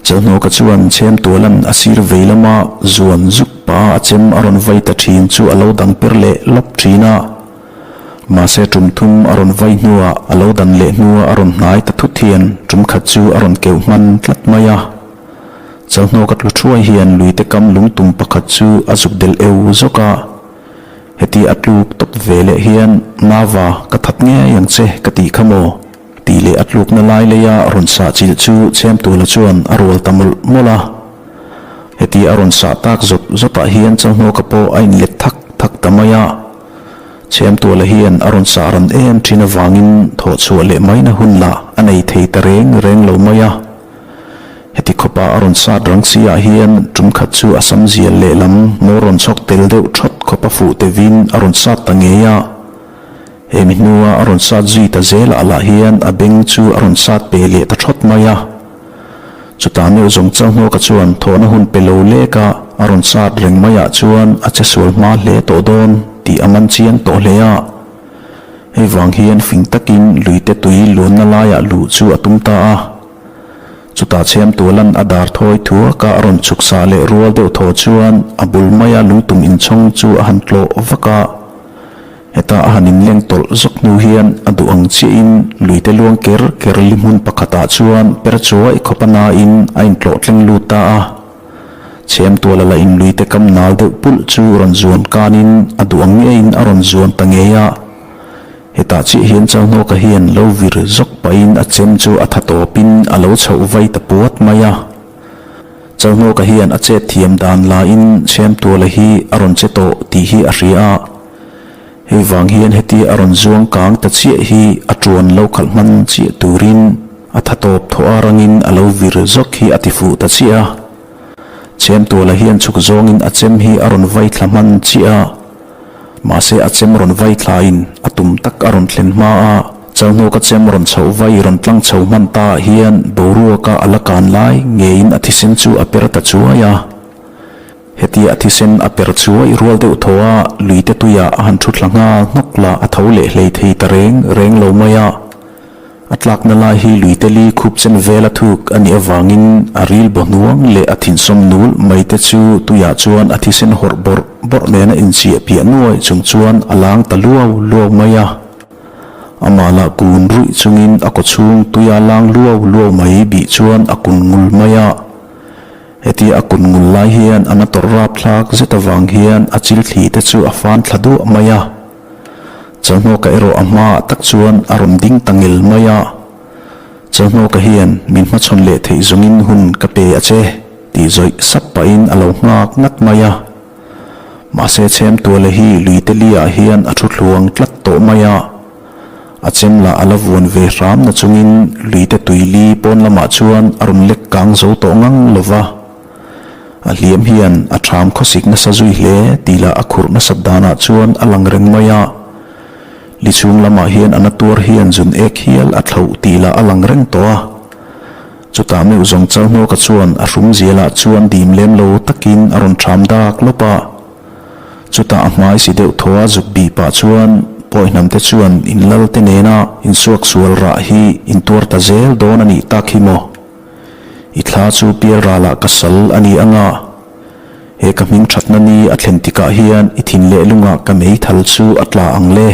Chelhnawka chuan chhemtualan a sir vei lama zuan zuk pa a chem a rawn vai ta thin chu a lo dang per leh lawp thin a. Mahse tum thum a rawn vai hnuah a lo dan leh hnua a rawn hnai ta thut hian tum khat chu a rawn keuh hman tlat mai a. Chelhnawka tlu thuai hian luite kam lungtum pakhat chu a zuk del eu zawk a. Heti a tluk tawp ve leh hian Nava ka that ngei ang che ka tih kha maw? Tih leh a tlukna lai leia rawn sah chilh chu Chhemtuala chuan a rual ta mawlh mawlh a. Heti a rawn sah tak zawt zawtah hian Chalhnawka pawh a inlet thak thak ta mai a. Chhemtuala hian a rawn sah ran em thin avangin thawh chhuah leh maina hun lah a nei thei ta reng reng lo mai a. Heti khawpa a rawn sat rang si ah hian tum khat chu a sam zial lehlam maw rawn chhawk tel deuh thawt khawp a fuh tevin a rawn sat ta ngei a. Hemi hnua a rawn sat zui ta zelah lah hian a beng chu a rawn sat pe leh ta thawt mai a. Chutah meuh zawng Chalhnawka chuan thawhna hun pe lo lek a a rawn sat reng maiah chuan a che sual hma hle tawh dawn tih a man chiang tawh hle a. Hei vang hian fing takin luite tui luanna laiah luh chu a tum ta a. Chutah chhemtualan a dar thawi thuaka a rawn chhuk sah leh rual deuh thaw chuan a bul maia lungtum inchhawng chu a han tlawh vak a. Heta a han inleng tawlh zawk hnu hian a duh ang chiahin luite luang ker ker li hmun pakhatah chuan per chuai khawp a nain a intlawh tleng lut ta a. Chhemtuala la in luite kam nal deuh pulh chu rawn zuan kanin a duh ang ngeiin a rawn zuan ta ngei a. Hetah chiah hian Chalhnawka hian lo vir zawk pahin a chem chu a tha tawpin a lo chhoh vai ta puat mai a. Chalhnawka hian a chet thiam dan lain Chhemtuala hi a rawn che tawh tih hi a hria a. Hei vang hian heti a rawn zuang kang ta chiah hi a tuan lo khalh hman chiah turin a tha tawp thawh a rangin a lo vir zawk hi a ti fuh ta chiah a. Chhemtuala hian chhuk zawngin a chem hi a rawn vai thla hman chiah a. Mahse a chem rawn vai thlain a tum tak a rawn thlen hma a, Chalhnawka chem rawn chhoh vai rawn tlang chho hman ta ah hian boruaka a la kan lai ngeiin a thisen chu a per ta chuai a. Hetia a thisen a per chuai rual deuh thaw a, luite tuiah a han thu thla nghal hnawk lah a tho leh hlei thei ta reng reng lo mai a. A tlakna lai hi luite li khup chen vela thuk a nih avangin a ril baw hnuang leh a thinsawm nul mai te chu tuiah chuan a thisen hawrh bawrh bawrh nena inchiah piah nuai chung chuan a lang ta luau luau mai a. Amah lah kun ruih chungin a kawchhung tuia lang luau luau mai bih chuan a kun ngul mai a. Hetia a kun ngul lai hian a na tawrh rapthlak zet avang hian a chil thli te chu a fan thla duah mai a. Chalhnawka erawh a hmaah tak chuan a rawn ding ta ngel mai a, Chalhnawka hian min hmachhawn leh theih zawngin hun ka pe a che, tih zawih sap pahin a lo nghak ngat mai a. Mahse Chhemtuala hi luite liah hian a thu thluang tlat tawh mai a, a chem lah a la vuan ve hram na chungin luite tuili pawn lamah chuan a rawn lek kang zo tawh ngang lo va. A hliam hian a ṭham khawsik nasa zui hle tih lah a khurh nasat danah chuan a lang reng mai a. Li chhung lamah hian a na tuar hian zun ek hial a thlauh tih lah a lang reng tawh a. Chutah meuh zawng Chalhnawka chuan a hrum zialah chuan dim lem lo takin a rawn ṭham dak lawp a. Chutah a hmai si deuh thaw a zuk bih pah chuan Pawihnam te chuan inlal te nena insuaksual rah hi intuar ta zel dawn a nih tak hi maw? I thla chu pialralah ka sal a ni anga, he ka hming thatna ni a thlen tikah hian i thin leh lungah ka meithal chu a tla ang le,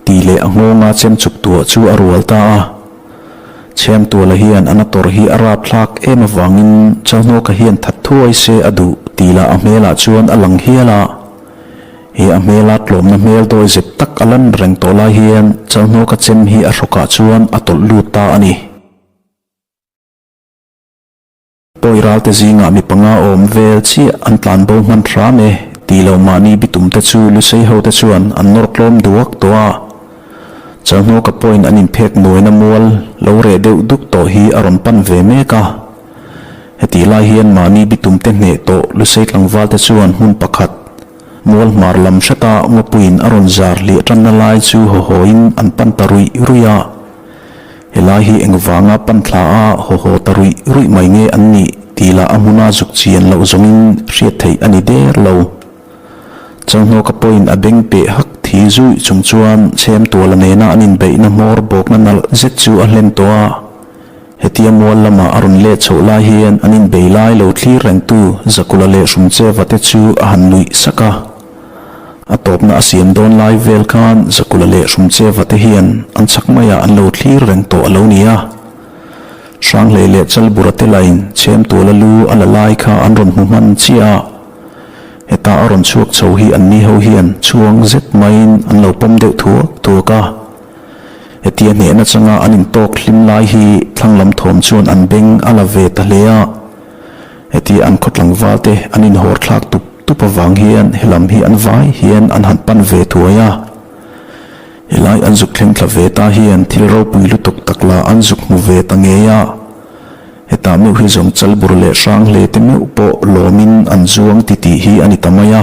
tih leh a nghawnga chem chuk tuah chu a rual ta a. Chhemtuala hian a na tawrh hi a rapthlak em avangin Chalhnawka hian that thuai se a duh tih lah a hmelah chuan a lang hial a. He a hmela tlawmna hmel dawi zep tak a lan reng tawh lai hian Chalhnawka chem hi a hrawkah chuan a tawlh lut ta a ni. Pawi ralte zingah mi panga awm vel chiah an tlan bo hman hram e tih lo mahni bitum te chu Lusei ho te chuan an nawr tlawm duak tawh a. Chalhnawka pawhin an inphek nuaina mual lo reh deuh duk tawh hi a rawn pan ve mek a. Hetih lai hian mahni bitum te hneh tawh Lusei tlangval te chuan hmun pakhat mual hmar lam hreta ngawpuiin a rawn zar hliah tanna lai chu haw hawiin an pan ta ruih ruih a. Helai hi engvanga pan thla a haw haw ta ruih ruih mai nge an nih tih lah a hmuna zuk chian loh zawngin hriat theih a ni der lo. Chalhnawka pawhin a beng peh hak thi zuih chung chuan Chhemtuala nena an inbeihna hmawr bawkna nalh zet chu a hlen tawh a. Hetia. Hetia mual lama a rawn let chhoh lai hian an inbei lai lo thlir rengtu Zakula leh Hrumcheva te chu a han nuih sak a. A tawpna a siam dawn lai vel khan Zakula leh Hrumcheva te hian an chhak maiah an lo thlir reng tawh a lo ni a. Hranghlei leh Chalbura te lain Chhemtuala lu a la lai kha an rawn hmu hman chiah a. Heta a rawn chhuak chho hi anni ho hian chhuang zet maiin an lo pawm deuh thuak thuak a. Hetia hnehna changa an intawk hlim lai hi thlanglam thawm chuan an beng a la ve ta hle a. Hetia an khaw tlangval te an inhawr thlak tup tup avang hian helam hi an vai hian an han pan ve thuai a. Helai an zuk thleng thla ve ta hian thil ropui lutuk tak la an zuk hmu ve ta ngei a. Hetah meuh hi zawng Chalbur leh Hranghle te meuh pawh lawmin an zuang ti tih hi a ni ta mai a.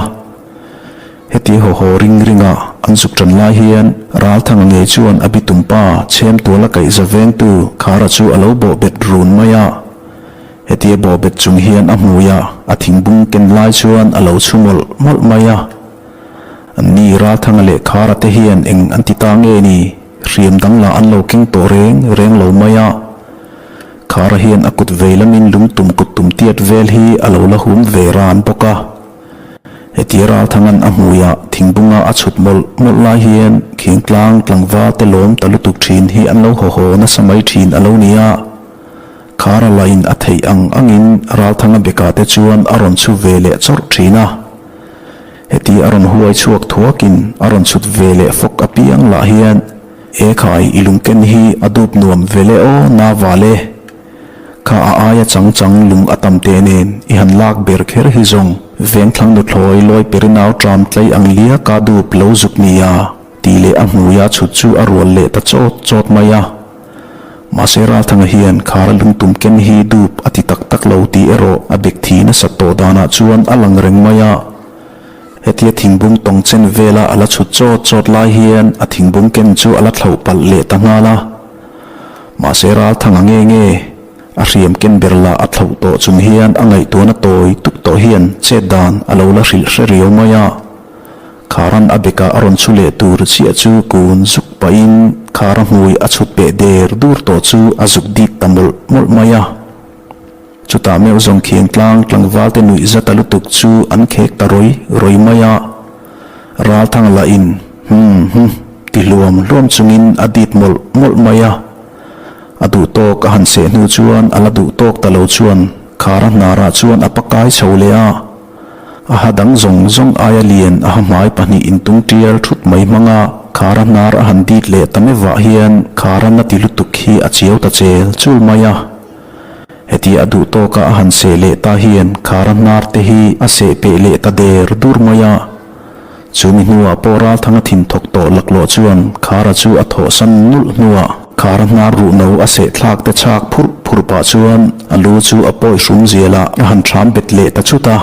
Heti haw haw ring ringa an zuk tan lai hian Ralthanga ngei chuan a bitumpa Chhemtuala kaihza vengtu Khara chu a lo bawhbet run mai a. Hetia bawhbet chung hian a hmui a, a thingbung ken lai chuan a lo chhu mawlh mawlh mai a. Anni Ralthanga leh Khara te hian eng an ti ta nge ni? Hriam dang lah an lo keng tawh reng reng lo mai a. Khara hian a kut vei lamin lungtum kut tum tiat vel hi a lo la hum ve ran bawk a. Hetia Ralthanga'n a hmuiah thingbunga a chhut mawlh mawlh lai hian Khingtlang tlangval te lawm ta lutuk thin hi an lo haw haw nasa mai thin a lo ni a. Khara lahin a theih ang angin Ralthanga bekah te chuan a rawn chhu ve leh chawrh thin a. Hetia a rawn huai chhuak thuakin a rawn chhut ve leh fawk apiang lah hian E khai, i lungken hi a dup nuam ve le aw na val e. Kha a aia chang chang lung a tam teh nen i han lak ber kher hi zawng vengthlang nuthlawi lawi peri nau tram tlei ang liaka dup lo zuk nia tih leh a hmuia chhut chu a rual leh ta chawt chawt mai a. Mahse Ralthanga hian khara lungtum ken hi dup a ti tak tak lo tih erawh a bek thi nasat tawh danah chuan a lang reng mai a. Hetia thingbung tawng chen vela a la chhut chawt chawt lai hian a thingbung ken chu a la thlauh palh leh ta nghal a. Mahse Ralthanga nge nge a hriam ken ber lah a thlauh tawh chung hian a ngaihtuahna tawi tuk tawh hian chet dan a lo la hrilh hre riau mai a. Kharan a bekah a rawn chhu leh tur chiah chu kun zuk pahin Khara hmui a chhut peh der dur tawh chu a zuk dik ta mawlh mawlh mai a. Chutah meuh zawng khian tlang tlangval te nuih zata lutuk chu an khek ta rawi rawi mai a. Ralthang lah in hum hum ti hluam hluam chungin a dit mawlh mawlh mai a. A duh tawk a han seh hnu chuan a la duh tawk ta lo chuan Khara hnarah chuan a pakai chho leh a. A ha dang zawng zawng aia lian a ha hmai pahnih intung tial thut mai hmang a, Khara hnar a han dit leh ta mevah hian Khara na ti lutuk hi a chiau ta chel chul mai a. Heti a duh tawka a han seh leh ta hian Khara hnar te hi a seh peh leh ta der dur mai a. Chu mi hnuah pawh Ralthanga thin thawk tawh laklawh chuan Khara chu a thawhsan nulh hnuah Khara hnar ruhno a seh thlak te chhak phurh phurh pah chuan a lu chu a pawi hrum zialah a han ṭham bet leh ta chut a.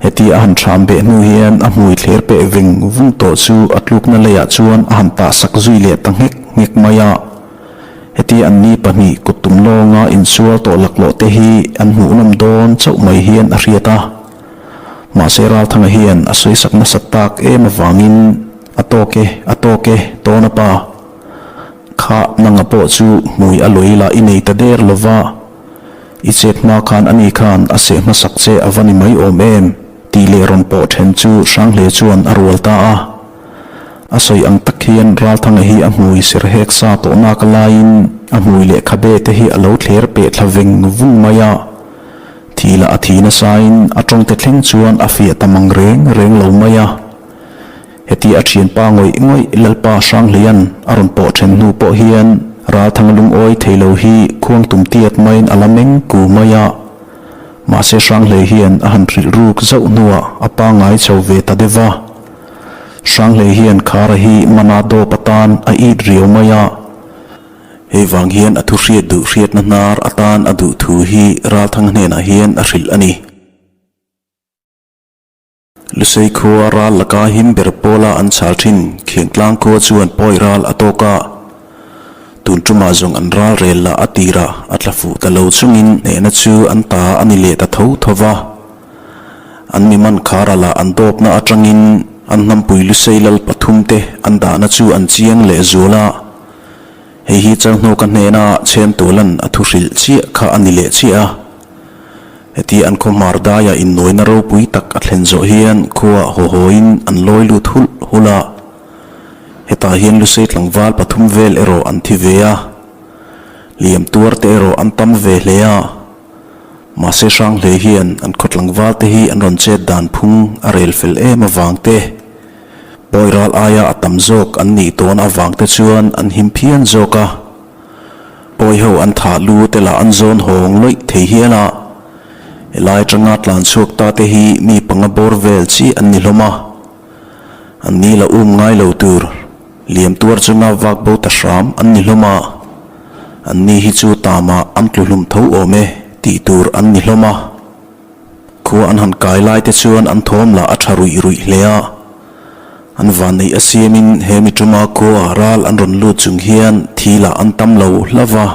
Heti a han ṭham beh hnu hian a hmui thler peh veng vung tawh chu a tlukna leiah chuan a han tah sak zui leh ta nghek nghek mai a. Heti anni pahnih kut tum lawnga insual tawh laklawh te hi an hmuhnawm dawn chauh mai hian a hriat a. Mahse Ralthanga hian a sawisak nasat tak em avangin a tawk e, a tawk e, tawna pa. Kha nanga pawh chu hmui a lawi lah i nei ta der lova, i chet hma khan ani khan a seh hmasak che a va ni mai awm em? tih leh rawn pawh then chu Hranghle chuan a rual ta a. A sawi ang tak hian Ralthanga hi a hmui ser hek sa tawh nak laiin a hmui leh khabe te hi a lo thler peh thla veng vung mai a. Thi lah a thi nasain a tawngte thleng chuan a fiah ta mang reng reng lo mai a. Heti a thianpa ngawih ngawih Lalpa Hranghleian a rawn pawh then hnu pawh hian Ralthanga lungawi thei lo hi khuang tum tiat maiin a la meng ku mai a. Mahse Hranghlei hian a han hrilh ruk zauh hnuah a pangngai chho ve ta deuh va. Hranghlei hian Khara hi mana dawp atan a it riau mai a. Hei vang hian a thu hriat duh hriatna hnar atan a duh thu hi Ralthanga hnenah hian a hrilh a ni. Lusei khua ral laka him ber pawla an chhal thin Khiangtlang khua chuan pawi ral a tawk a. Tun tumah zawng an ral rel lah a tirah a tla fuh ta lo chungin hnehna chu an ta a ni leh ta tho tho va. An mi man khara lah an dawpna atangin an hnampui Lusei lal pathum te an dahna chu an chiang leh zual a. Hei hi Chalhnawka hnena Chhemtualan a thu hrilh chiah kha a ni leh chiah a. Heti an khaw hmar daia innuaina ropui tak a thlen zawh hian khuaah haw hawiin an lawi lut hulh hulh a. Hetah hian Lusei tlangval pathum vel erawh an thi ve a. Liam tuar te erawh an tam ve hle a. Mahse Hranghlei hian an khaw tlangval te hi an rawn chet dan phung a rel fel em avang te, pawi ral aia a tam zawk an nih tawn avang te chuan an him phian zawk a. Pawi ho an thah lu te lah an zawn hawng lawih thei hial a. Helai atanga tlan chhuak ta te hi mi panga bawr vel chi an ni hlawm a. An ni la um ngai lo tur liam tuar chunga vak bo ta hram an ni hlawm a. An ni hi chu tamah an tlu hlum tho awm e tih tur an ni hlawm a. Khua an han kai lai te chuan an thawm lah a tha ruih ruih hle a. An vanneih a siamin he mi tuma khua ral an rawn lut chung hian thi lah an tam lo hlauh va.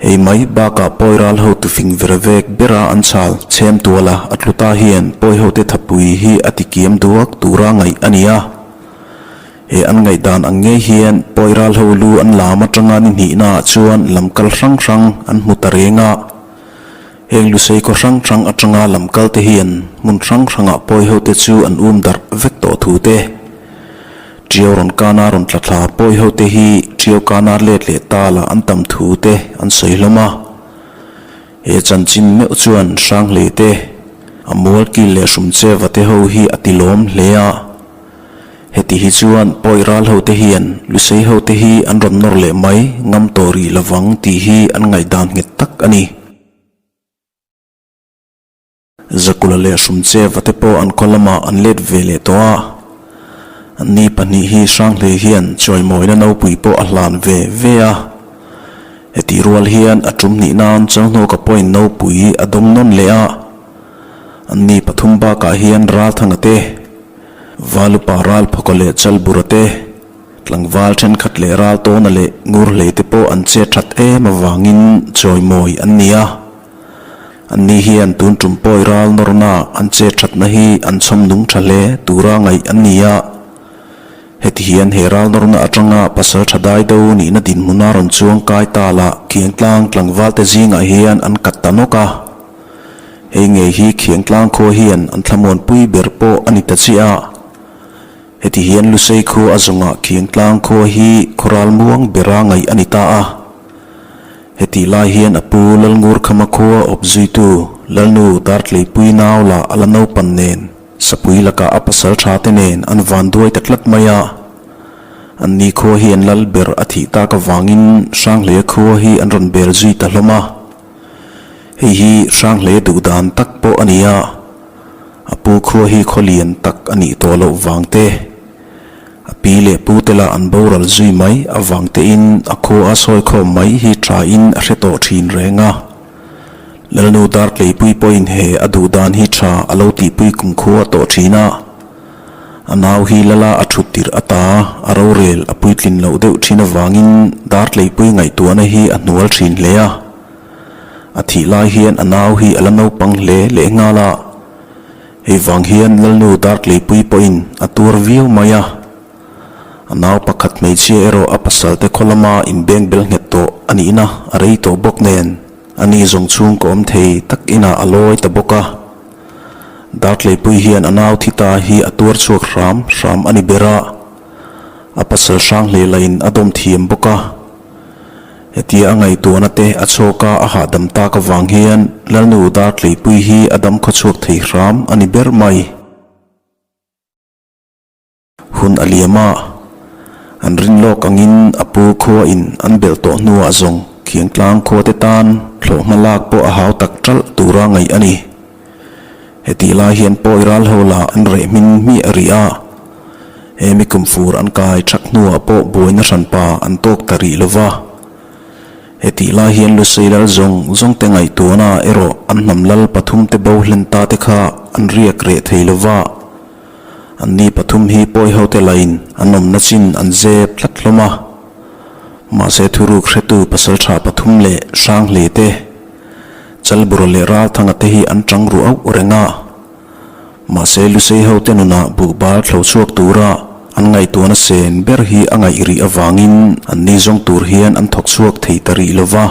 Hei mai bakah pawi ral ho tufing ver vek bera an chhal chhem tual a, a tlu ta hian pawi hote thapui hi a ti kiam duak tura ngaih a ni a. He an ngaihdan ang ngei hian pawi ral ho lu an lam atanga ni hnihnaah chuan lamkal hrang hrang an hmu ta reng a. Heng Lusei khaw hrang hrang atanga lamkal te hian hmun hrang hrangah pawi ho te chu an um darh vek tawh thu te, Tiau rawn kana rawn tla thla pawi ho te hi Tiau kana let leh ta lah an tam thu te an sawi hlawm a. He chanchin meuh chuan Hranghlei te, a mualkil leh Hrumcheva te ho hi a ti lawm hle a. Heti hi chuan pawi ral ho te hian Lusei ho te hi an rawn nawr leh mai ngam tawh rih lovang tih hi an ngaihdan nghet tak a ni. Zakula leh Hrumcheva te pawh an khaw lamah an let ve leh tawh a. Anni pahnih hi Hranghlei hian chawimawina nopui pawh a hlan ve ve a. Heti rual hian a tum hnih nan Chalhnawka pawhin nopui a dawng nawn leh a. Anni pathum bakah hian Ralthanga te, Valupa Ralphawka leh Chalbura te, Tlangval thenkhat leh Raltawna leh Ngurhlei te pawh an che that em avangin chawimawi an ni a. Anni hian tun tum pawi ral nawrna an che thatna hi an chhawm nung tha hle tura ngaih an ni a. Heti hian he ral nawrna atanga pasal tha dai do nihna dinhmuna rawn chuang kai ta lah Khiangtlang tlangval te zingah hian an kat ta nawk a. Hei ngei hi Khiangtlang khua hian an thlamuanpui ber pawh a ni ta chiah a. Heti hian Lusei khua a zawngah Khiangtlang khua hi khawral muang bera ngaih a ni ta a. Hetih lai hian a pu Lalngurkhama khua awp zuitu Lalnu Dartleipui nau lah a la naupan nen Sapui lakah a pasal tha te nen an van duai ta tlat mai a. Anni khua hi an lal ber a thih tak avangin Hranghleia khua hi an rawn bel zui ta hlawm a. Hei hi Hranghleia duh dan tak pawh a ni a. A pu khua hi khaw lian tak a nih tawh loh vang te, a pi leh pu te lah an boral zui mai avang tein a khua a sawi khawm mai hi tha in a hre tawh thin reng a. Lalnu Dartleipui pawhin he a duh dan hi tha a lo tihpui kum khua tawh thin a. A nau hi lala a thut tirh ata a rorel a puitlin loh deuh thin avangin Dartleipui ngaihtuahna hi a hnual thin hle a. A thih lai hian a nau hi a la naupang hle leh nghal a, hei vang hian Lalnu Dartleipui pawhin a tuar viau mai a. A nau pakhat hmeichhia erawh a pasal te khaw lama inbeng bel nghet tawh a nihna a rei tawh bawk nen a ni zawng chhung ka awm thei tak inah a lawi ta bawk a. Dartleipui hian a nau thi ta hi a tuar chhuak hram hram a ni ber a, a pasal hrang hle lahin a dawm thiam bawk a. Hetia a ngaihtuahna te a chhawk a, a hahdam tak avang hian Lalnu Dartleipui hi a dam khawchhuak thei hram a ni ber mai. Hun a liam a, an rin lawk angin a pu khua in an belh tawh hnuah zawng Khiangtlang khua te tan thlawhhma lak pawh a hau tak ṭalh tura ngaih a ni. Hetih lai hian pawi ral ho lah an reh hmin hmiah a rih a, he mi kum fur an kai thak hnuah pawh buaina hranpa an tawk ta rih lo va. Hetih lai hian Lusei lal zawng zawng te ngaihtuahna erawh an hnam lal pathum te bo hlen ta te kha an riak reh thei lo va. Anni pathum hi pawi ho te lain an awmna chin an zep tlat hlawm a. Mahse thuruk hretu pasaltha pathum leh Hranghlei te, Chalbura leh Ralthanga te hi an tang ru auh reng a. Mahse Lusei ho te nunah buhbal thlo chhuak tura. an ngaihtuahna sen ber hi a ngaih rih avangin an ni zawng tur hian an thawk chhuak thei ta rih lo va.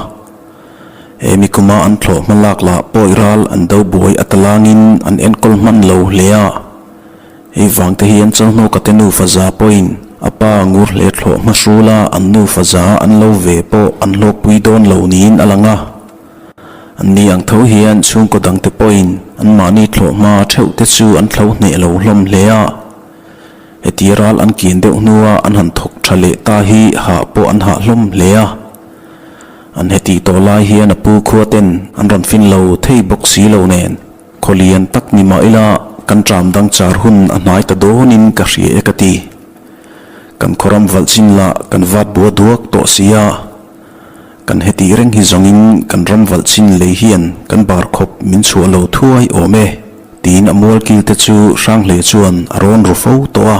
He mi kuma an thlawh hma lak lah pawi ral an do buai a talangin an enkawl hman lo hle a. Hei vang te hian Chalhnawka te nufa za pawhin a pa ngur hle thlawh hma hrula an nufa za an lo ve pawh an hlawkpui dawn lo niin a lang a. An ni ang tho hian chhungkaw dangte pawhin anmahni thlawh hma theuh te chu an thlo hneh lo hlawm hle a. Heti ral an kian deuh hnua an han thawk tha leh ta hi hah pawh an hah hlawm hle a. An heti tawh lai hian a pu khua ten an rawn fin lo thei bawk si lo nen. Khaw lian tak ni mah ila kan ṭam dang char hun a hnai ta dawnin ka hria e ka ti. Kan khawram valh chin lah kan vat bua duak tawh si a. Kan hetih reng hi zawngin kan ram valh chin lei hian kan bar khawp min chhuah lo thuai awm e tiin a mualkil te chu Hranghle chuan a rawn ru fo tawh a.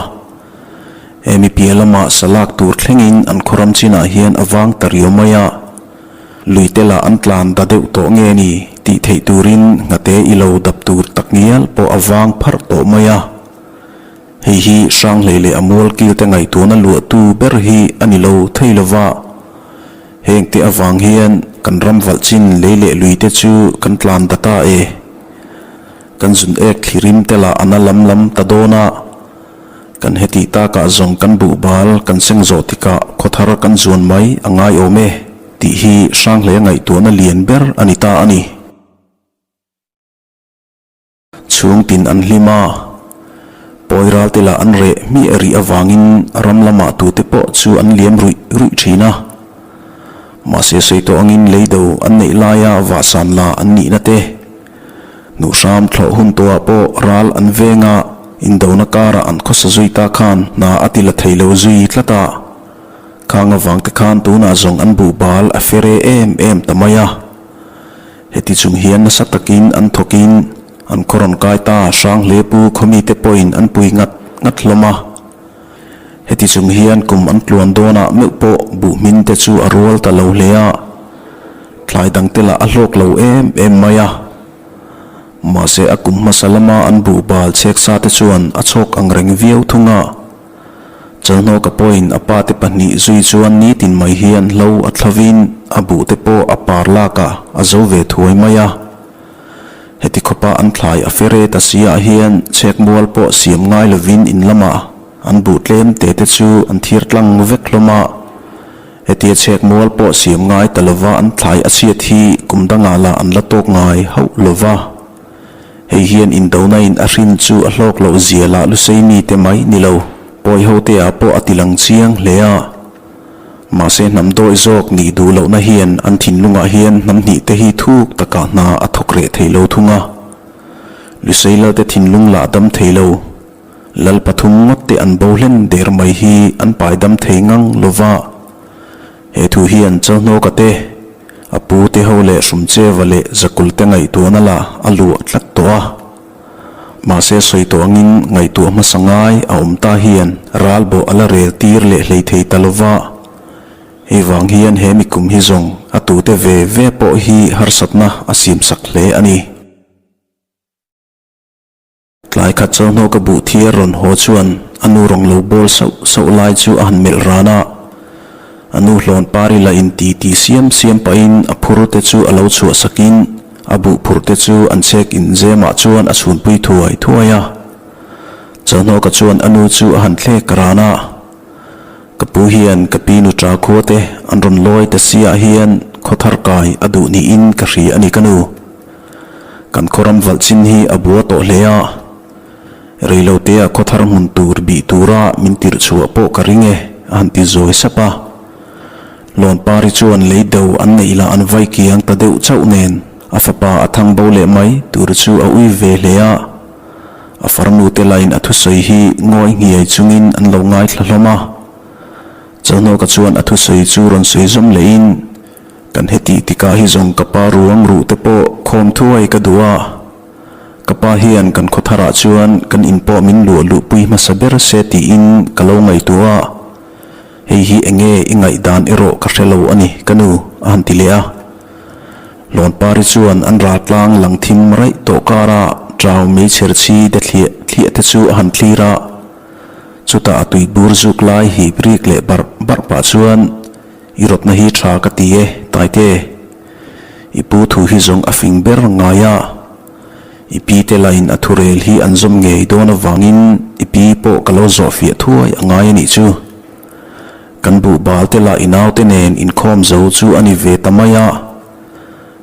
Hemi piah lamah salak tur thlengin an khawram chinah hian a vang ta riau mai a. Lui te lah an tlan da deuh tawh nge ni tih theih turin nghate i lo dap tur tak ngial pawh a vang pharh tawh mai a. Hei hi Hranghlei leh a mualkil te ngaihtuahna luahtu ber hi a ni lo thei lo va. Heng te avang hian kan ram valh chin lei leh lui te chu kan tlan da ta e. Kan zun ek thlirim te lah a na lam lam ta dawn a. Kan heti takah zawng kan buh bal kan seng zawh tikah khawthar kan zuan mai a ngai awm e tih hi Hranghlei a ngaihtuahna lian ber a ni ta a ni. Chhung tin an hlim a, pawi ral te lah an reh hmiah rih avangin ram lamah tute pawh chu an liam ruih ruih thin a. Mahse sawi tawh angin leido an neih laia vahsan la an nihna te, Hnuhhram thlawh hun tawhah pawh ral an veng a, indona karah an khawsa zui ta khan hna a ti la thei lo zui tlat a. Khang avang te khan tunah zawng an buh bal a fere em em ta mai a. Heti chung hian nasa takin an thawkin an khaw rawn kai ta hrang hle pu khawmite pawhin an pui ngat ngat hlawm a. Heti chung hian kum an tluan dawnah meuh pawh buh hmin te chu a rual ta lo hle a. Thlai dang te lah a hlawk lo em em mai a. Mahse a kum hmasa lama an buh bal chhek sa te chuan a chhawk ang reng viau thung a. Chalhnawka pawhin a pa te pahnih zui chuan nitin mai hian hlo a thlavin a buh te pawh a par lakah a zo ve thuai mai a. Heti khawpa an thlai a fere ta si ah hian chhek mual pawh siam ngai lovin in lamah an buh tlem te te chu an thir tlang vek hlawm a. Hetia chhek mual pawh siam ngai ta lova an thlai a chhiat hi kum dangah lah an la tawk ngai hauh lova. Hei hian indona in a hrin chu a hlawk loh zia lah lusei mite mai ni lo, pawi ho te ah pawh a ti lang chiang hle a. Mahse hnam dawih zawk nih duh lohna hian an thinlungah hian hnam hnih te hi thuk takah hna a thawk reh thei lo thung a. Lusei lalte thinlung lah dam thei lo. Lal pathum ngawt te an bo hlen der mai hi an pai dam thei ngang lo va. He thu hian Chalhnawka te, a pu te ho leh Hrumcheva leh Zakul te ngaihtuahna lah a luah tlat tawh a. Mahse sawi tawh angin ngaihtuah hmasa ngai a awm ta hian ral bawh a la rel tir leh hlei thei ta lo va. Hei vang hian he mikum hi zawng a tute ve ve pawh hi harsatna a siamsak hle a ni. Tlai khat chawhnaw ka buh thiar rawn haw chuan a nu rawng lo bawl sauh sauh lai chu a han melh ran a. A nu hlawn pari la in ti ti siam siam pahin a phur te chu a lo chhuah sakin a buh phurh te chu an chhek in zemah chuan a chhunpui thuai thuai a. Chawhnawka chuan a nu chu a han thlek ran a. Ka pu hian ka pi nu ṭa khua te an rawn lawi ta si ah hian khaw thar kai a duh niin ka hria a ni ka nu. Kan khaw ram valh chin hi a bua tawh hle a. Reilotea khaw thar hmun tur bih tura min tirh chhuah pawh ka ring e, a han ti zawi sap a. Lawnpari chuan lei do an neih lah an vai kiang ta deuh chauh nen a fapa a thang bo leh mai tur chu a ui ve hle a. A farnu te lain a thusawi hi ngawi nghiai chungin an lo ngaithla hlawm a. Chalhnawka chuan a thusawi chu rawn sawi zawm lehin, Kan heti tikah hi zawng ka pa ruang ruh te pawh khawm thuai ka duh a. Ka pa hian kan khaw tharah chuan kan in pawh min luah luhpui hmasa ber se tiin ka lo ngaihtuah a, hei hi enge i ngaihdan erawh ka hre lo a ni ka nu a han ti leh a. Lawnpari chuan an raltlang lang thim raih tawh kara ṭau meichher chhi de thliah thliah te chu a han thlir a. Chutah a tuibur zuk lai hip rik leh barh barh pah chuan, I rawtna hi tha ka ti e, Taite. I pu thu hi zawng a fing ber ngai a. I pi te lain a thurel hi an zawm ngei dawn avangin i pi pawh ka lo zawh fiah thuai a ngai a nih chu. Kan buhbal te lah i naute nen inkhawm zo chu a ni ve ta mai a.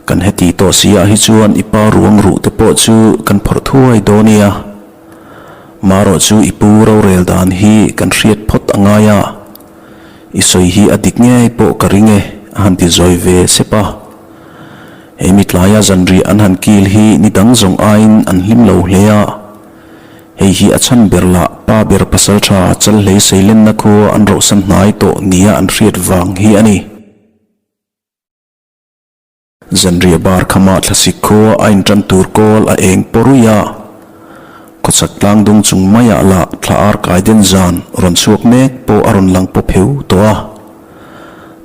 Kan heti tawh si ah hi chuan i pa ruang ruh te pawh chu kan phawrh thuai dawn nia. Marawh chu i pu rorel dan hi kan hriat phawt a ngai a, i sawi hi a dik ngei pawh ka ring e a han ti zawi ve sep a. He mi tlaia zanriah an han kil hi ni dang zawng aiin an hlim lo hle a. Hei hi a chhan ber lah pa ber pasal tha Chalhlei Seilenna khua an rohsan hnai tawh nia an hriat vang hi a ni. Zanriah bar khamah thlasik khua a intan tur kawl a eng pawrui a, khawchhak tlang dung chung maiah lah thla ar kai den zan rawn chhuak mek pawh a rawn lang pawp heu tawh a.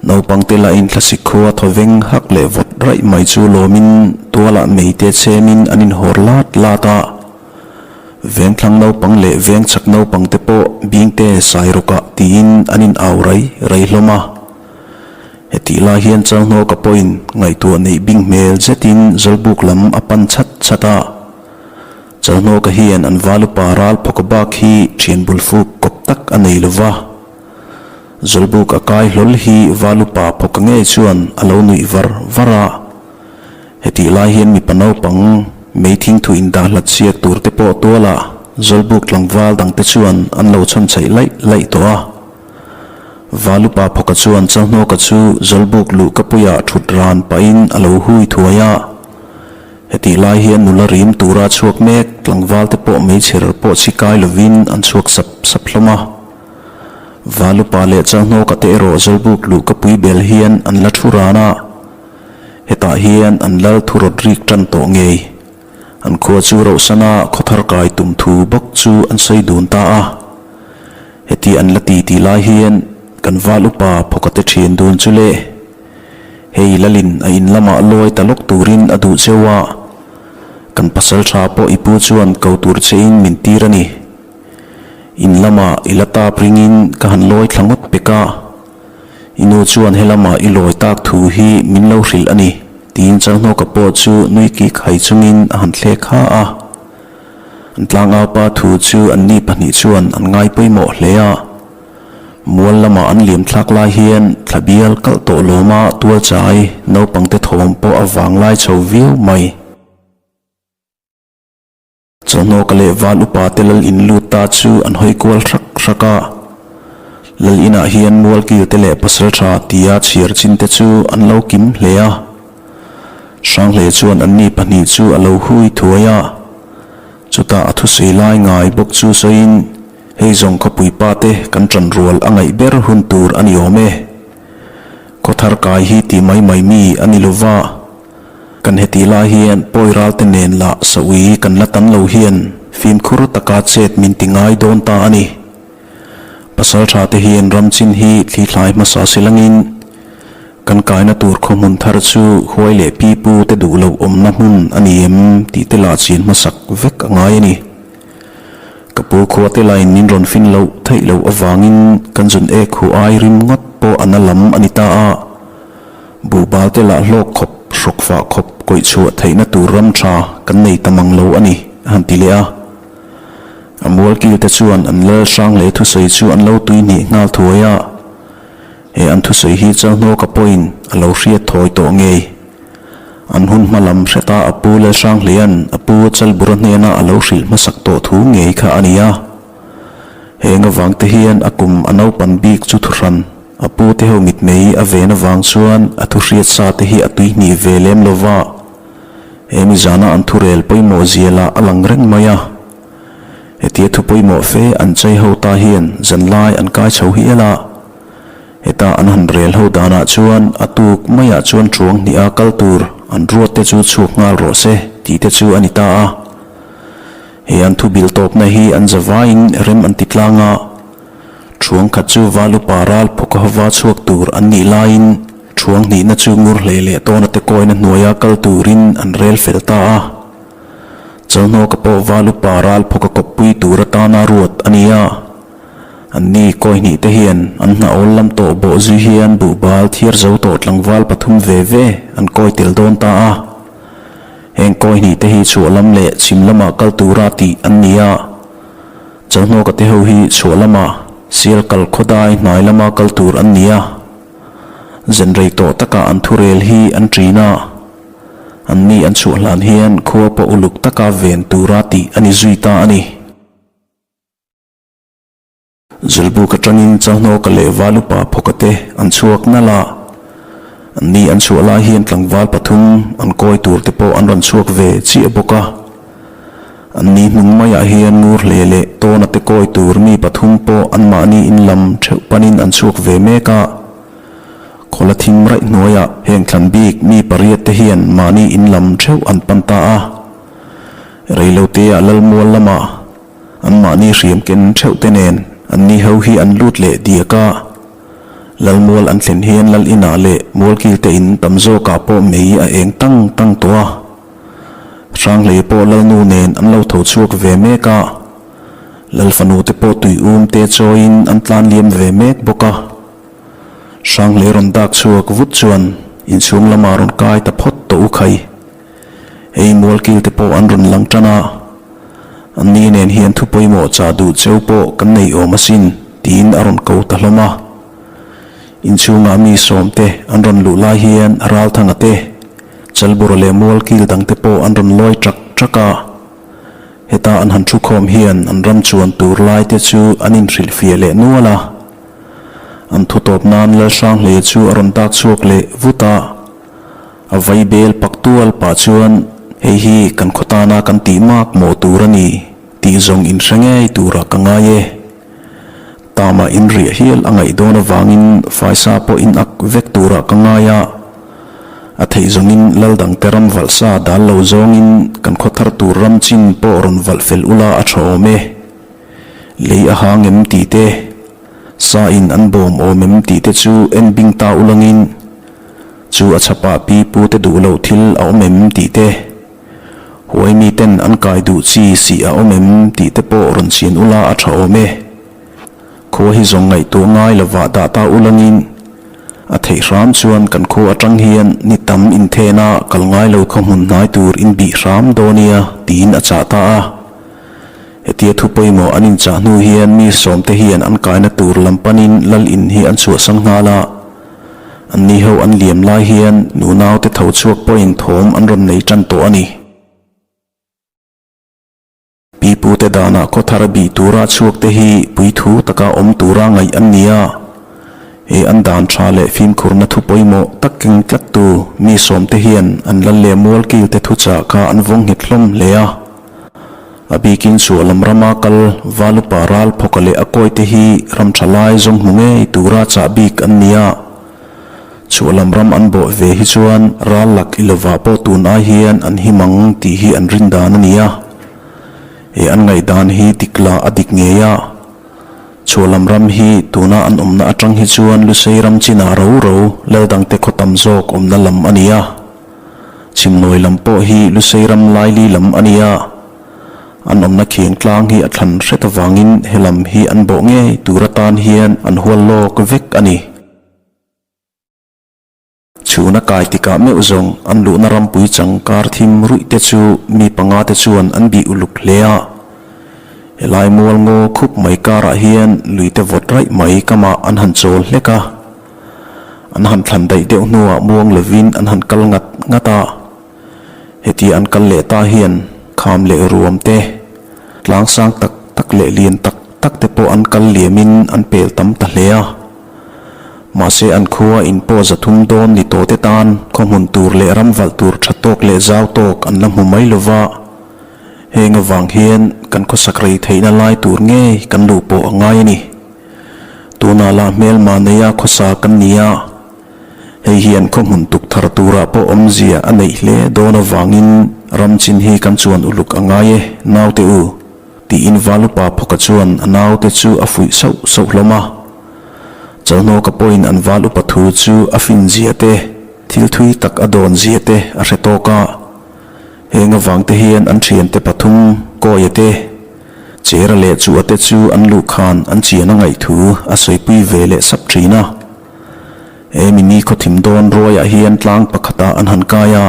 Naupang te lahin thlasik khua thawveng hak leh vawt raih mai chu lawmin tualah meite chhemin an inhawr lat lat a. Vengthlang naupang leh vengchhak naupang te pawh bingte sairawkah tiin an in au rai rai hlawm a. Hetih lai hian Chalhnawka pawhin ngaihtuah neih bing hmel zetin Zawlbuk lam a pan chat chat a. Chalhnawka hian an valupa ral phawka bak hi thian bul fuk kawp tak a nei lo va. Zawlbuk a kai hlawl hi valupa phawka ngei chuan a lo nuih var var a. Hetih lai hian mipa naupang mei thingthu indah hlat siak tur te pawh tualah Zawlbuk tlangval dangte chuan an lo chhawnchhaih laih laih tawh a. Valupa phawka chuan Chalhnawka chu Zawlbuk luhkapuiah thut ran pahin a lo hui thuai a. Hetih lai hian nula rim tura chhuak mek tlangval te pawh meichher pawh chhi kai lovin an chhuak sap sap hlawm a. Valupa leh Chalhnawka te erawh Zawlbuk luhkapui bel hian an la thu ran a. Hetah hian an lal thu rawt rik tan tawh ngei. An khua chu Rohsana khawthar kai tum thu bawk chu an sawi dun ta a. Heti an la ti tih lai hian kan val upa phawkate thian dun chu le. Hei Lalin a in lamah lawi ta lawk turin a duh cheu a, kan pasal tha pawh i pu chuan ko tur che in min tir a ni. In lamah i la tap ringin ka han lawi thla ngawt pek a. I nu chuan helamah i lawi tak thu hi min lo hrilh a ni, tiin Chalhnawka pawh chu nui kik hai chungin a han thlek ha a. An tlangaupa thu chu anni pahnih chuan an ngai pawimawh hle a. Mual lama an liam thlak lai hian thla bial kalh tawh lawma tualchai naupangte thawm pawh a vang lai chho viau mai. Chawhnawka leh val upa te lal in lut ta chu an hawi kual hrak hrak a. Lal inah hian mualkil te leh pasal tha tia chhiar chin te chu an lo kim hle a. Hranghleia chuan anni pahnih chu a lo hui thuai a, chutah a thusawi lai ngai bawk chu sawiin, Hei zawng khawpui pa te kan ṭan rual a ngaih ber hun tur a ni awm e. Khawthar kai hi ti mai mai mi a ni lo va, kan hetih lai hian pawi ral te nen lah saui kan la tam lo hian fimkhur taka chet min ti ngai dawn ta a ni. Pasalṭha te hian ram chin hi thli thlai hmasa si langin, Kan kaina tur khaw hmun thar chu huai leh pi pu te duh loh awmna hmun a ni em tih te lah chin hmasak vek a ngai a ni. Ka pu khua te lain min rawn fin loh theih loh avangin kan zun ek huh ai rim ngawt pawh a na lam a ni ta a. Buhbal te lah hlawk khawp, hrawk fah khawp kawih chhuah theihna tur ram tha kan nei ta mang lo a ni, a han ti leh a. A mualkil te chuan an lal hrang leh thusawi chu an lo tuihnih nghal thuai a. He an thusawi hi Chalhnawka pawhin a lo hriat thawi tawh ngei. An hun hma lam hreta a pu Lalhranghleia'n a pu Chalbura hnena a lo hrilh hmasak tawh thu ngei kha a ni a. Heng avang te hian a kum a naupan bik chu thuhran a pu te ho mitmei a ven avang chuan a thu hriat sa te hi a tuihnih ve lem lo va. He mizana an thurel pawimawh zia lah a lang reng mai a. Hetia thu pawimawh fe an chei ho ta hian zanlai an kai chho hial a, heta an han rel ho danah chuan a tuk maiah chuan thuang hniha kal tur an ruat te chu chhuak nghal rawh se tih te chu a ni ta a. He an thu bil tawpna hi an zavaiin rem an ti tlang a, thuang khat chu Valupa ral phawk hova chhuak tur an nih laiin thuang hnihna chu ngur hlei leh tawna te kawina hnuaia kal turin an rel fel ta a. Chalhnawka pawh val upa ral phawka kawppui tur atana ruat a ni a. Anni kawi hnih te hian an hna awl lam tawh bawh zui hian buhbal thiar zo tawh tlangval pathum ve ve an kawi tel dawn ta a. Heng kawi hnih te hi chhuah lam leh chhim lamah kal tura tih an ni a. Chawhnawka te ho hi chhuah lamah sial kal khawdai hnai lama kal tur an ni a. Zen rei tawh takah an thurel hi an ṭin a. Anni an chhuah hlan hian khua pawh uluk taka ven tura tih a ni zui ta a ni. Zulbuk atangin Chauhnawka leh Valupa phawka te an chhuak nalh a, anni an chhuah lai hian tlangval pathum an kawi tur te pawh an rawn chhuak ve chiah bawk a. Anni hnung maiah hian ngur hle leh tawna te kawi tur mi pathum pawh anmahni in lam theuh panin an chhuak ve mek a. Khawla thim raih hnuaiah heng thlan bik mi pariat te hian mahni in lam theuh an pan ta a. Reiloteah Lalmual lamah Anmahni hriam ken theuh te nen anni ho hi an lut leh diak a. Lalmual an thlen hian lal inah leh mualkil te in tam zawkah pawh mei a eng tang tang tawh a. Hranghlei pawh lalnu nen an lo tho chhuak ve mek a. Lal fanu te pawh tui um te chawiin an tlan liam ve mek bawk a. Hranghlei rawn dak chhuak vut chuan inchhung lamah rawn kai ta phawt tawh u khai. Hei mualkil te pawh an rawn lang tan a, anni nen hian thu pawimawh chah duh cheu pawh kan nei awm asin tiin a rawn ko ta hlawm a. Inchhungah mi sawm te an rawn luh lai hian Ralthanga te, Chalbura leh mualkil dang te pawh an rawn lawi ṭak ṭak a. Heta an han thukhawm hian an ram chuan tur lai te chu an inhrilhfiah leh nual a. An thu tawp nan Lalhranghleia chu a rawn dak chhuak leh vut a. A vai bel pak tual pah chuan, Hei hi kan khaw tana kan tih mak mawh tur a ni tih zawng in hre ngei turah ka ngai e. Tama in riah hial a ngaih dawn avangin faisa pawh in ak vek turah ka ngai a. A theih zawngin lal dangte ram valh sa dal lo zawngin kan khaw thar tur ram chin pawh rawn valh fel ula a tha awm e. Lei a hang em tih te, sa in an bawm awm em tih te chu en bing ta ulangin, Chu a chhapah pi pu te duh loh thil a awm em tih te, huai mi ten an kai duh chi sih a awm em tih te pawh rawn chian ula a tha awm e. Khua hi zawng ngaihtuah ngai lovah dah ta ulangin a theih hram chuan kan khua atang hian ni tam inthena kal ngai lo khaw hmun hnai tur in bih hram dawn nia tiin a chah ta a. Hetia thu pawimawh an inchah hnu hian mi sawmte hian an kaina tur lam panin lal in hi an chhuahsan nghal a. Anni ho an liam lai hian nunaute tho chhuak pawhin thawm an rawn nei tan tawh a ni. Pipute danah khaw thar bih tura chhuakte hi puithu taka awm tura ngaih an ni a. He an dan tha leh fimkhurna thu pawimawh tak keng tlattu mi sawmte hian an lal leh mualkilte thuchah kha an vawng nghet hlawm hle a. A bikin chhuah lam rama kal Valupa ral phawka leh a kawite hi ram tha lai zawng hmu ngei tura chah bik an ni a. Chhuah lam ram an bawh ve hi chuan ral lak i lovah pawh tun ai hian an him ang tih hi an rin dan a ni a. He an ngaihdan hi dik lah a dik ngei a. Chhuah lam ram hi tuna an awmna atang hi chuan Lusei ram chinah ro ro lal dangte khaw tam zawk awmna lam a ni a. Chhimnawi lam pawh hi Lusei ram laili lam a ni a, an awmna khiang tlang hi a thlan hret avangin he lam hi an bawh ngei tur atan hian an hual lawk vek a ni. Chhuna kai tikah meuh zawng an luhna rampui chang kar thim ruih te chu mi panga te chuan an bih uluk hle a. Helai mual ngaw khup mai karah hian luite vawt raih mai kamah an han chawl hlek a. An han thlan daih deuh hnuah muang lovin an han kal ngat ngat a. Hetia an kal leh ta hian kham leh ruam te, tlang sang tak tak leh lian tak tak te pawh an kal liamin an pel tam ta hle a. Mahse an khua in pawh zathum dawn ni tawh te tan khaw hmun tur leh ram valh tur tha tawk leh zau tawk an la hmu mai lova. Heng avang hian kan khawsak rei theihna lai tur ngei kan luh pawh a ngai a ni. Tunah lah hmelma neia khawsa kan ni a, hei hian khaw hmun tuk thar turah pawh awmzia a neih hle dawn avangin ram chin hi kan chuan uluk a ngai e, naute u, tiin Valupa Phawka chuan a naute chu a fuih sauh sauh hlawm a. Chalhnawka pawhin an Val upa thu chu a finzia te, thil thui tak a dawnzia te a hre tawk a. Heng avangte hian an thiante pathum Kawia te. Chera leh Chua te chu an luh khan an chian a ngaih thu a sawipui ve leh sap thin a. He mi ni khawthim dawn ruaiah hian tlang pakhatah an han kai a,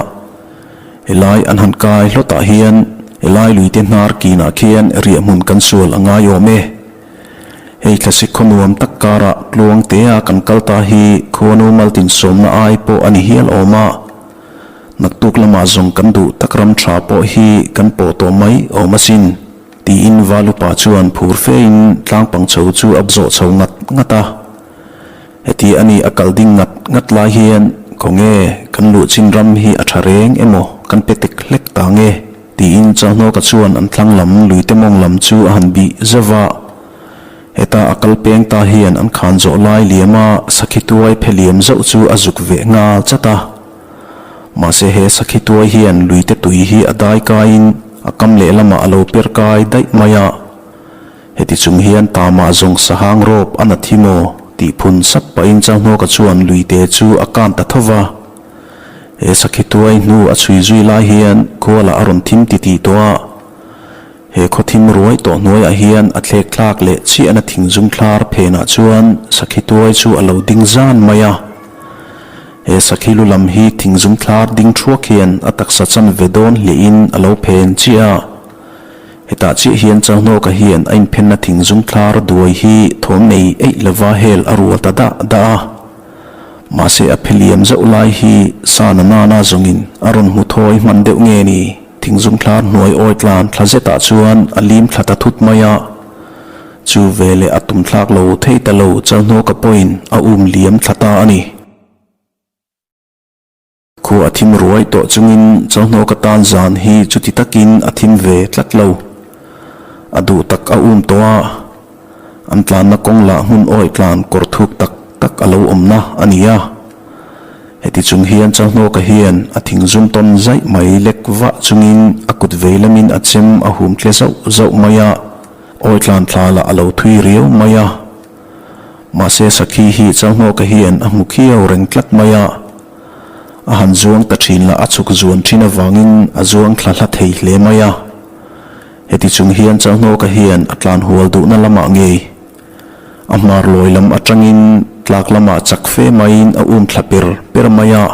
helai an han kai hlawtah hian helai luite hnar kinah khian riahhmun kan sual a ngai awm e. Hei thlasik khaw nuam tak karah tluang tea kan kal ta hi khuanu maltin sawmna ai pawh a ni hial awm a. Naktuk lamah zawng kan duh tak ram tha pawh hi kan pawh tawh mai awm asin, tiin Valupa chuan phur fein tlangpang chho chu a zawh chho ngat ngat a. Heti a ni a kal ding ngat ngat lai hian khawnge kan luh chin ram hi a tha reng emaw kan pe tek hlek ta nge? Tiin Chalhnawka chuan an thlang lam luite mawng lam chu a han bih zauh va. Heta a kal peng ta hian an khan zawh lai liama sakhi tuai phe liam zauh chu a zuk veh nghal chat a. Mahse he sakhi tuai hian luite tui hi a dai kaiin a kam lehlamah a lo per kai daih mai a. Heti chung hian Tama zawng sahang rawp a na thi maw tih phun sap pahin Chalhnawka chuan luite chu a kan ta tho va. He sakhi tuai hnu a chhui zui lai hian khualah a rawn thim titih tawh a. He khaw thim ruai tawh hnuaiah hian a thlek thlak leh chiahna thing zum thlar phenah chuan sakhi tuai chu a lo ding zan mai a. He sakhi lu lam hi thing zum thlar ding thuak hian a taksa chan ve dawn hliahin a lo phen chiah a. Hetah chiah hian Chalhnawka hian a inphenna thing zum thlar duai hi thawm nei eih lova hel a rual ta dah dah a. Mahse a pheliam zauh lai hi sa na nana zawngin a rawn hmu thawi hman deuh nge ni? Thingzung thlar hnuai awi tlan thla zetah chuan a lim thla ta thut mai a. Chu veleh a tum thlak lo thei ta lo Chalhnawka pawhin a um liam thla ta a ni. Khua a thim ruai tawh chungin Chalhnawka tan zan hi chuti takin a thim ve tlat lo. A duh tak a um tawh a, an tlanna kawng lah hmun awi tlan kawr thuk tak tak a lo awmna a ni a. Heti chung hian Chalhnawka hian a thing zum tawn zaih mai lek vah chungin a kut vei lamin a chem a hum tle zauh zauh mai a, awi tlan thla lah a lo thui riau mai a. Mahse Sakhi hi Chalhnawka hian a hmu khiau reng tlat mai a. A han zuang ta thin lah a chhuk zuan thin avangin a zuang thla hla thei hle mai a. Heti chung hian Chalhnawka hian a tlan hual duhna lamah ngei a hmar lawi lam atangin tlak lamah chak fe maiin a um thla per per mai a.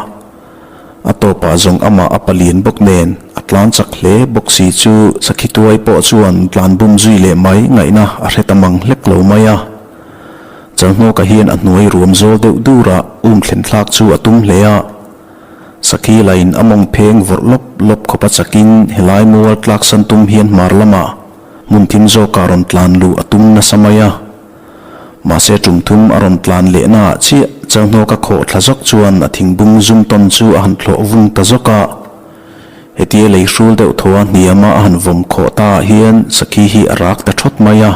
A tawpah zawng amah a palian bawk nen a tlan chak hle bawk si chu Sakhi tuai pawh chuan tlan bum zui leh mai ngaihna a hre ta mang hlek lo mai a. Chalhnawka hian a hnuai ruam zawl deuh dura um thlen thlak chu a tum hle a. Sakhi lain a mawng pheng vawrh lawp lawp khawpa chakin helai mual tlaksan tum hian hmar lamah hmun thim zawkah rawn tlan luh a tum nasa mai a. Mahse tum thum a rawn tlan lehnaah chiah Chalhnawka khawh thla zawk chuan a thingbung zum tawn chu a han thlawh vung ta zawk a. Hetia lei hrul deuh thaw a hniama a han vawm khawh ta ah hian Sakhi hi a rak ta thawt mai a.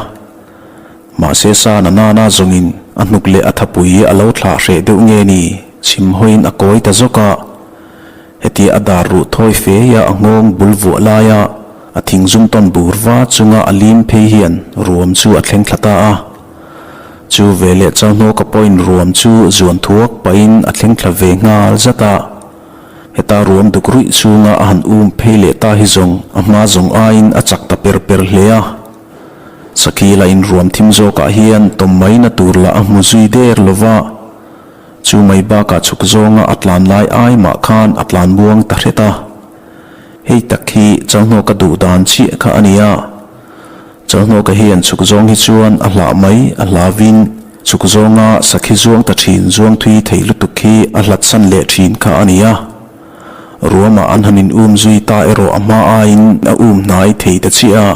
Mahse sa na nana zawngin a hnuk leh a thapui a lo thlah hreh deuh nge ni, chhim hawiin a kawi ta zawk a. Hetia a dar ruh thawi feia a nghawng bul vuah laia a thing zum tawn bur va chunga a lim phei hian ruam chu a thleng thla ta a. Chu veleh Chalhnawka pawhin ruam chu zuan thuak pahin a thleng thla ve nghal zat a. Heta ruam duk ruih chunga a han um phei leh ta hi zawng a hma zawng aiin a chak ta per per hle a. Sakhi la inruam thim zawkah hian tawm mai na tur lah a hmu zui der lo va, chu mai bakah chhuk zawnga a tlan lai ai mah khan a tlan muang ta hret a. Hei tak hi Chalhnawka duh dan chiah kha a ni a. Chalhnawka hian chhuk zawng hi chuan a hlah mai a hlavin chhuk zawnga sakhi zuang ta thin zuang thui thei lutuk hi a hlatsan leh thin kha a ni a. Ruamah an han in um zui ta erawh a hma aiin a um hnai thei ta chiah a.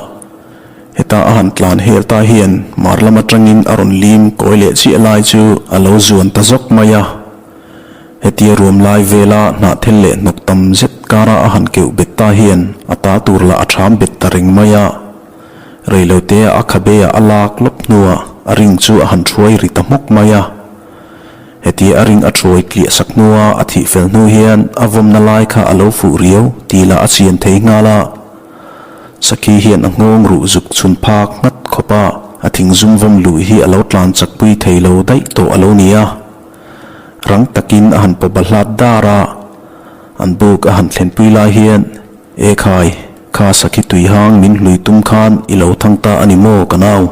Heta a han tlan hel ta hian mar lam atangin a rawn lim kawi leh chiah lai chu a lo zuan ta zawk mai a. Hetia ruam lai vela hnahthel leh hnawk tam zet kara a han keuh bet ta hian a ta tur lah a ṭham bet ta reng mai a. Reilote a khabe ah a lak lawp hnuah a ring chu a han ṭhuai ri ta hmawk mai a. Hetia a ring a ṭhuai tliah sak hnua a thih fel hnu hian a vawmna lai kha a lo fuh riau tih lah a chian thei nghal a. Sakhi hian a nghawng ruh zuk chhun phak nghat khawp a, a thing zum vawm luh hi a lo tlan chak pui thei lo daih tawh a lo ni a. Rang takin a han paw bahlat dar a, an buk a han thlenpui lai hian, E khai, Kha sakhi tuihang min hlui tum khan i lo thang ta a ni maw ka nau?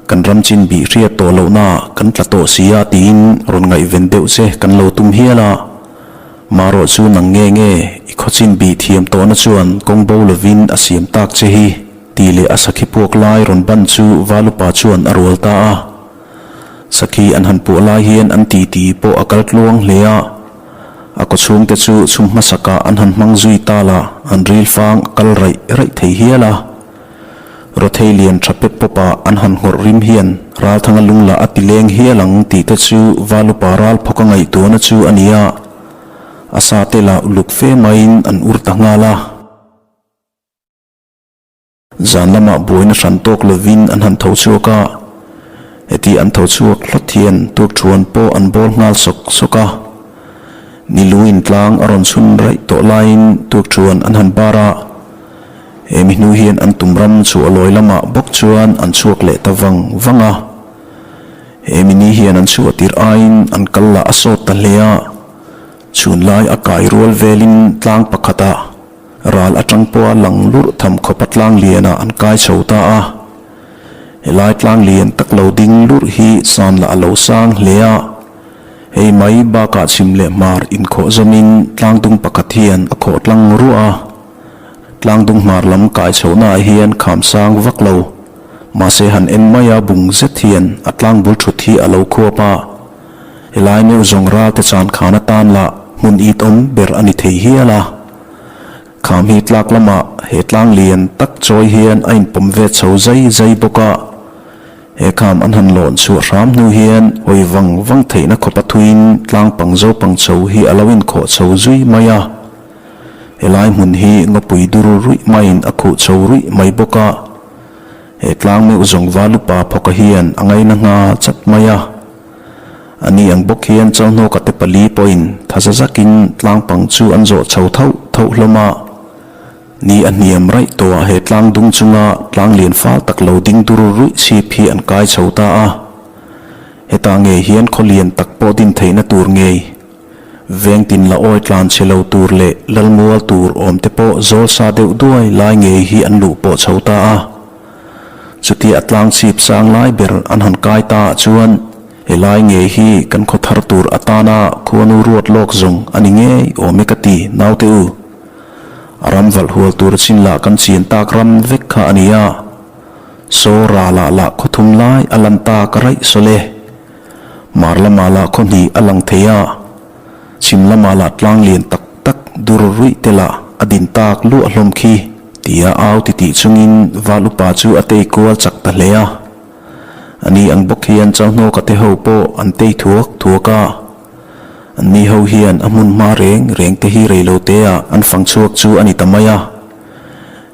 Kan ram chin bih hriat tawh lohna kan tla tawh si a tiin rawn ngaihven deuh che kan lo tum hial a. Marawh chu nang nge nge i khaw chin bih thiam tawhna chuan kawng bo lovin a siam tak che hi tih leh a sakhi puak lai rawn ban chu Valupa chuan a rual ta a. Sakhi an han puah lai hian an titi pawh a kal tluang hle a. A kawchhungte chu chhum hmasakah an han hmang zui tal a, an ril fang a kal raih raih thei hial a. Rawthei lian tha pep pawp ah an han nghawrh rim hian Ralthanga lung lah a ti leng hial ang tih te chu Valupa ral phawk a ngaihtuahna chu a ni a, a sa te lah uluk fe maiin an ur ta nghal a. Zan lamah buaina hran tawk lovin an han tho chhuak a, heti an tho chhuak hlawt hian tukthuan pawh an bawl nghal sawk sawk a. Ni luin tlang a rawn chhun raih tawh laiin tukthuan an han bar a. He mi hnu hian an tum ram chhuah lawi lamah bawk chuan an chhuak leh ta vang vang a. He mi ni hian an chhuah tir aiin an kal lah a sawt ta hle a. Chhun lai a kai rual velin tlang pakhatah ral atang pawha lang lurh tham khawpa tlang lianah an kai chho ta a. Helai tlang lian tak lo ding lurh hi san lah a lo sang hle a. Hei mai bakah chhim leh hmar inkhawh zawmin tlang dung pakhat hian a khawh tlang ruah a. Tlangdung hmar lam kai chhohnaah hian kham sang vak lo. Mahse han en maia bung zet hian a tlang bul thut hi a lo khuap a. Helai meuh zawng ralte chan khan atan lah hmun it awm ber a ni thei hial a. Kham hi tlak lamah he tlang lian tak chawi hian a inpawm ve chho zai zai bawk a. He kham an han lawn chhuah hram hnu hian hawi vang vang theihna khawpa thuiin tlang pang zo pang chho hi a lo inkhawh chho zui mai a. Helai hmun hi ngawpui dur ruih maiin a khuh chho ruih mai bawk a, he tlang meuh zawng Valupa phawka hian a ngaina nghal chat mai a. A ni ang bawk hian Chalhnawka te pali pawhin thaza zakin tlang pang chu an zawh chho thauh thauh hlawm a. Ni a hniam raih tawhah he tlang dung chunga tlang lian fal tak lo ding dur ruih chhip hi an kai chho ta a. Hetah ngei hian khaw lian tak pawh din theihna tur ngei Veng tin la awi tlan chhe lo tur leh lalmual tur awm te pawh zawl sa deuh duai lai ngei hi an luh pawh chho ta a. Chutia a tlang chhip sang lai ber an han kai ta ah chuan helai ngei hi kan khaw thar tur atana khuanu ruat lawk zawng a ni ngei awm e ka ti naute u. A ram valh hual tur chin lah kan chian tak ram vek kha a ni a. Saw ralah lah khaw thum lai a lan tak raih sawl e. Hmar lamah lah khaw hnih a lang thei a, chhim lamah lah tlang lian tak tak dur ruih te lah a din tak luah hlawm khi tia au titih chungin Val upa chu a tei kual chak ta hle a. A ni ang bawk hian Chalhnawka te ho pawh an tei thuak thuak a. An ni ho hian a hmun hma reng reng te hi reilo te ah an fang chhuak chu a ni ta mai a.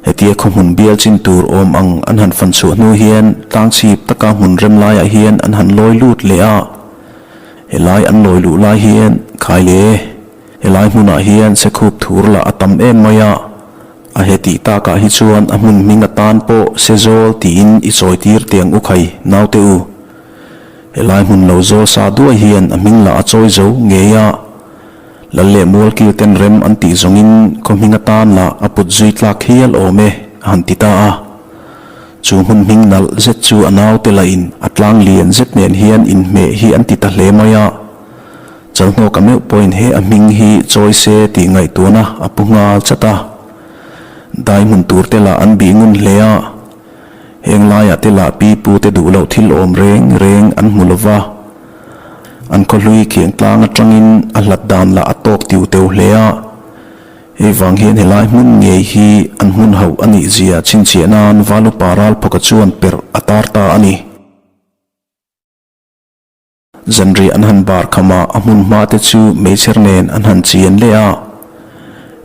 Hetia khaw hmun bial chin tur awm ang an han fan chhuah hnu hian tlang chhip taka hmun rem laiah hian an han lawi lut leh a. Helai an lawi luh lai hian khai le, helai hmunah hian sekhup thur lah a tam em mai a. A he tih takah hi chuan a hmun hming atan pawh Sezawl tiin i chawi tir teh ang u khai, naute u. Helai hmun lo zawl sa duai hian a hming lah a chawi zo ngei a. Lal leh Mualkil ten rem an tih zawngin khaw hming atan lah a put zui tlak hial awm e, a han ti ta a. Chu hmun hming nalh zet chu a naute lahin a tlang lian zet nen hian inhmeh hi an ti ta hle mai a. Chalhnawka meuh pawhin he a hming hi chawi se tih ngaihtuahna a pu nghal chat a. Dai hmun tur te lah an bih ngun hle a. Heng laiah te lah pi pu te duh loh thil awm reng reng an hmu lo va. An khawhlui khiang tlang atangin a hlat dan lah a tawk tiu teu hle a. Hei vang hian helai hmun ngei hi an hmun hauh a nih zia chhinchhiah nan Valupa Ralphawka chuan perh a tar ta a ni. Zanriah an han bar kham a, a hmun hma te chu meichher nen an han chian leh a.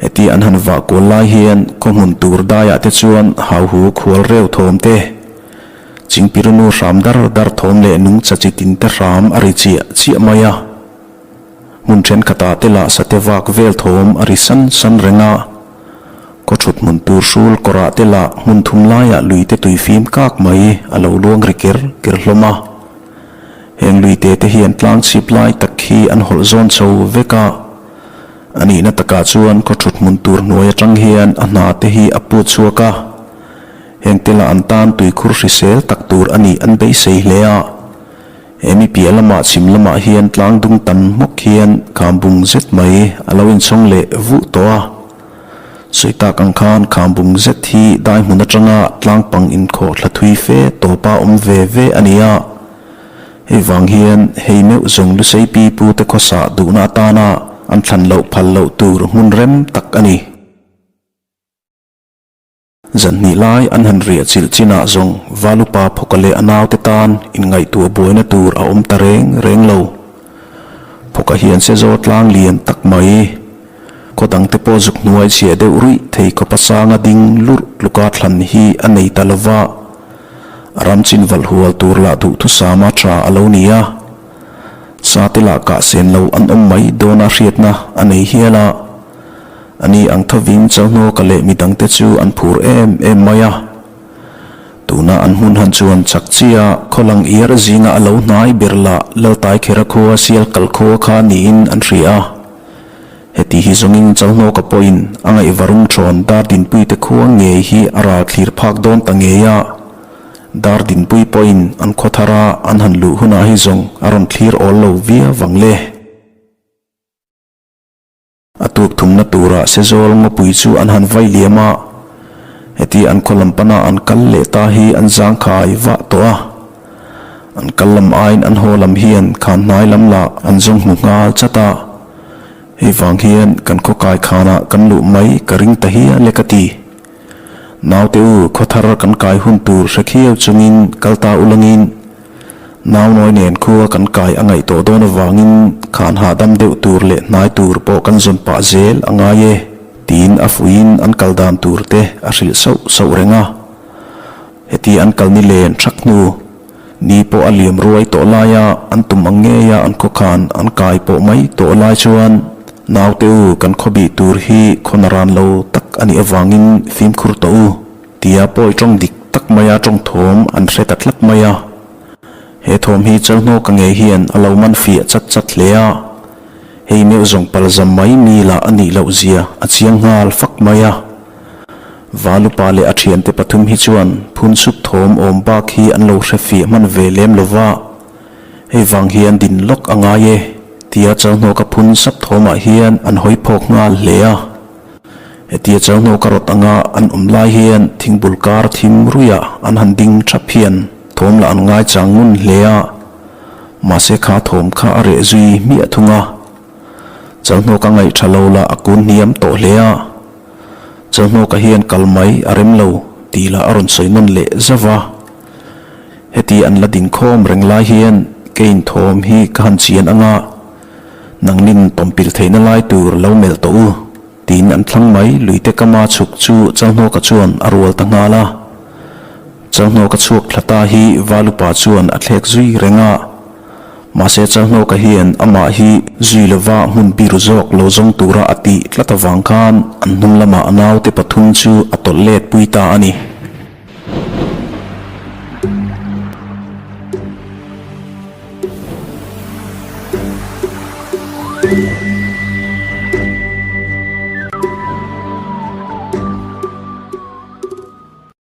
Hetia an han vah kual lai hian khaw hmun tur daiah te chuan hauhu khual reu thawm te, Chingpirunu hram dar dar thawm leh nungcha chi tin te hram a ri chiah chiah mai a. Hmun thenkhatah te lah sate vak vel thawm a ri san san reng a. Khaw thut hmun tur hrul kawrah te lah hmun thum laiah lui te tui fim kak mai a lo luang ri ker ker hlawm a. Heng lui te te hian tlang chhip lai tak hi an hawlh zawn chho vek a. A nihna takah chuan khaw thut hmun tur hnuai atang hian a hna te hi a put chhuak a, heng te lah an tan tuikhur hrisel tak tur a nih an beisei hle a. He mi piah lamah chhim lamah hian tlang dung tam hmawk hian kham bung zet mai a lo inchhawng leh vuh tawh a. Sawi tak ang khan kham bung zet hi dai hmun atanga tlang pang inkhawh thla thui fe tawpa awm ve ve a ni a. Hei vang hian hei meuh zawng Lusei pi pu te khawsah duhna atana an thlan loh phal loh tur hmun rem tak a ni. Zanhnih lai an han riah chilh chinah zawng Valupa Phawka leh a naute tan inngaihtuah buaina tur a awm ta reng reng lo. Phawka hian Sezaw tlang lian tak mai, khaw dangte pawh zuk hnuai chhia deuh ruih thei khawpa sanga ding lurh tluka thlan hi a nei ta lova, A ram chin valh hual tur lah duhthusama tha a lo ni a, sate lah kah sen lo an awm mai dawna hriatna a nei hial a. Ani ang thovin Chalhnawka leh midangte chu an phur em em mai a. Tuna an hmun han chuan chak chia khawlang iar zinga a lo hnai ber lah Laltaikhera khua sial kal khua kha niin an hria a. Heti hi zawngin Chalhnawka pawhin a ngaihvarum thawn Dardinpuite khua ngei hi a ral thlir phak dawn ta ngei a. Dardinpui pawhin an khaw thara an han luh hunah hi zawng a rawn thlir awl lo viau vang le. A tuk thumna turah Sezawl ngawpui chu an han vai liam a. Heti an khaw lam pana an kal leh ta hi an zangkhai vah tawh a. An kal lam aiin an haw lam hian khan hnai lam lah an zawng hmu nghal chat a. Hei vang hian kan khaw kai khanah kan luh mai ka ring ta hial e ka ti. Naute u, khaw thar kan kai hun tur hre khiau chungin kal ta ulangin nau nawi nen khua kan kai a ngaih tawh dawn avangin khan hahdam deuh tur leh hnai tur pawh kan zawn pah zel a ngai e tiin a fuiin an kal dan tur te a hrilh sauh sauh reng a. Heti an kal ni len thak hnu ni pawh a liam ruai tawh laia an tum ang ngeia an khaw khan an kai pawh mai tawh lai chuan naute u kan khaw bih tur hi khaw naran lo tak a nih avangin fimkhur tawh u tia pawi tawng dik tak maia tawng thawm an hre ta tlat mai a. He thawm hi Chalhnawka ngei hian a lo man fiah chat chat hle a, hei meuh zawng palzam mai mi lah a nih loh zia a chiang nghal fak mai a. Valupa leh a thiante pathum hi chuan phun sup thawm awm bak hi an lo hre fiah hman ve lem lo va, hei vang hian din lawk a ngai e tia Chalhnawka phun sap thawmah hian an hawi phawk nghal hle a. Hetia Chalhnawka rawt anga an awm lai hian thingbul kar thim ruiah an han ding thap hian thawm lah an ngaichang ngun hle a, mahse kha thawm kha a reh zui hmiah thung a. Chalhnawka ngaih tha lo lah a kun hniam tawh hle a. Chalhnawka hian kal mai a rem lo tih lah a rawn sawi nawn leh zauh va. Heti an la dingkhawm reng lai hian keiin thawm hi ka han chian ang a, nangnin tawmpil theihna lai tur lo melh tawh u tiin an thlang mai luite kama chhuk chu Chalhnawka chuan a rual ta nghal a. Chalhnawka chhuak thla ta hi Valupa chuan a thlek zui reng a. Mahse Chalhnawka hian amah hi zui lova hmun biru zawk lo zawng tura a tih tlat avang khan an hnung lamah a naute pathum chu a tawlh let pui ta a ni.